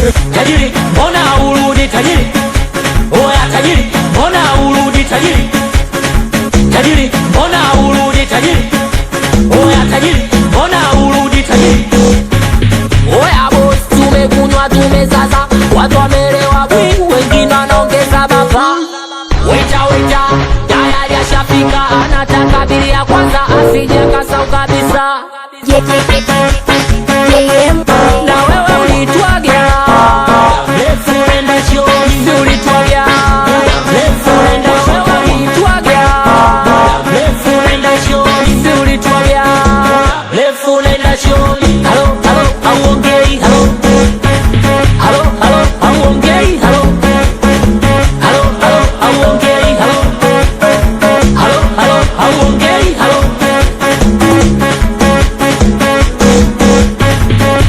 Tajiri, mbona urudi tajiri? Oya tajiri, mbona urudi tajiri? Tajiri, mbona urudi tajiri? Oya tajiri, mbona urudi tajiri? Oya boss, tumekunywa tumezaza, watu wamelewa bwi, wengine wanaongeza bapa. Waiter, waiter, tayari ashafika, anataka bili ya kwanza, asije akasahau kabisa. JM. Na wewe ulitwaga, Mrefu nenda chooni, si ulitwaga, mrefu nenda na wewe chooni, ulitwaga, mrefu nenda chooni, si ulitwaga. Mrefu nenda chooni. Halo, halo, hauongei, halo. Halo, halo, hauongei, halo. Halo, halo, hauongei, halo. Halo, halo, hauongei, halo.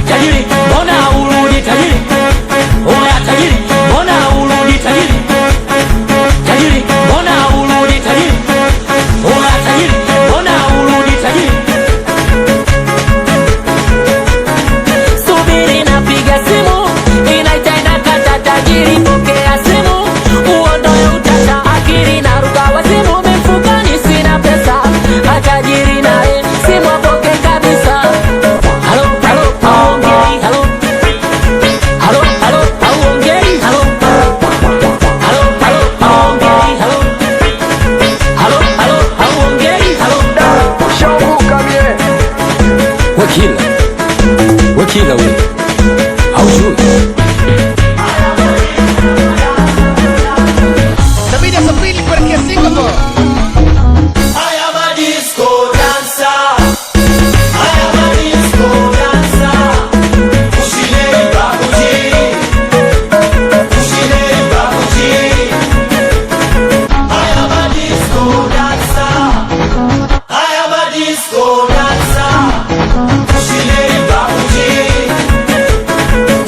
Tajiri, mbona urudi tajiri? Oya tajiri, mbona urudi tajiri? Tajiri, mbona urudi tajiri? Oya tajiri, mbona urudi tajiri? Subiri napiga simu, inaita inakata, tajiri pokea simu, uondoe utata, akili naruka wazimu, mifukoni sina pesa, atajiri naye simu apoke kabisa. Halo, halo, hauongei, halo. Halo, halo, hauongei, halo. Halo, halo, hauongei, halo. Halo, halo, hauongei, halo. Ushaanguka mie. Wakila, wakila we, haujui. 7 Aprili kuelekea Singapore. I am a disco dancer. I am a disco dancer. Ushile babuji. Ushile babuji. I am a disco dancer. I am a disco dancer. Ushile babuji.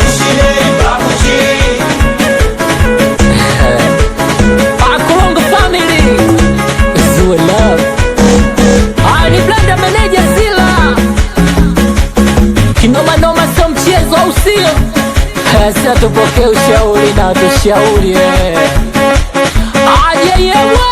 Ushile babuji. Akulongo family, Zue love. Ah, ni blanda manager Zila. Kinoma noma sio mchezo au sio? Sasa tupokee ushauri na tushauri eh. Aje yewe.